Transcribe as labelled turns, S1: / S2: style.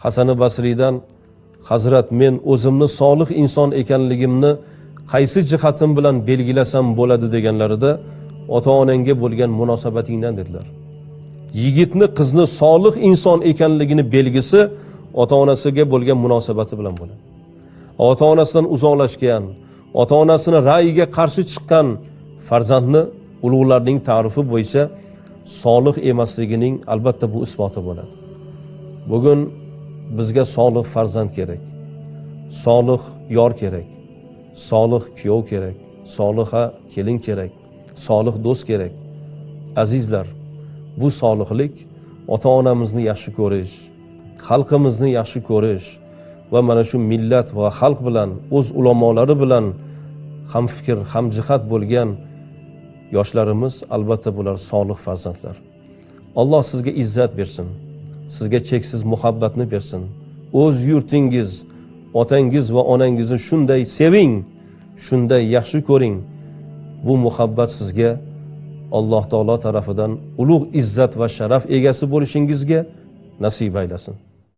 S1: Hasani Basriydan: "Hazrat, men o'zimni solih inson ekanligimni qaysi jihatim bilan belgilasam bo'ladi?" deganlarida, "Ota onangga bo'lgan munosabatingdan", dedilar. Yigitni, qizni solih inson ekanligini belgisi ota onasiga bo'lgan munosabati bilan bo'ladi. Ota onasidan uzoqlashgan, ota onasini ra'yiga qarshi chiqqan farzandni ulug'larning ta'rifi bo'yicha solih emasligining albatta bu isboti bo'ladi. Bugun bizga solih farzand kerak, solih yor kerak, solih kuyov kerak, soliha kelin kerak, solih do'st kerak. Azizlar, bu solihlik ota onamizni yaxshi ko'rish, xalqimizni yaxshi ko'rish va mana shu millat va xalq bilan, o'z ulamolari bilan ham fikr, ham jihat bo'lgan yoshlarimiz, albatta bular solih farzandlar. Alloh sizga izzat bersin, sizga cheksiz muhabbatni bersin. O'z yurtingiz, otangiz va onangizni shunday seving, shunday yaxshi ko'ring. Bu muhabbat sizga Alloh taolo tarafidan ulug' izzat va sharaf egasi bo'lishingizga nasib aylasin.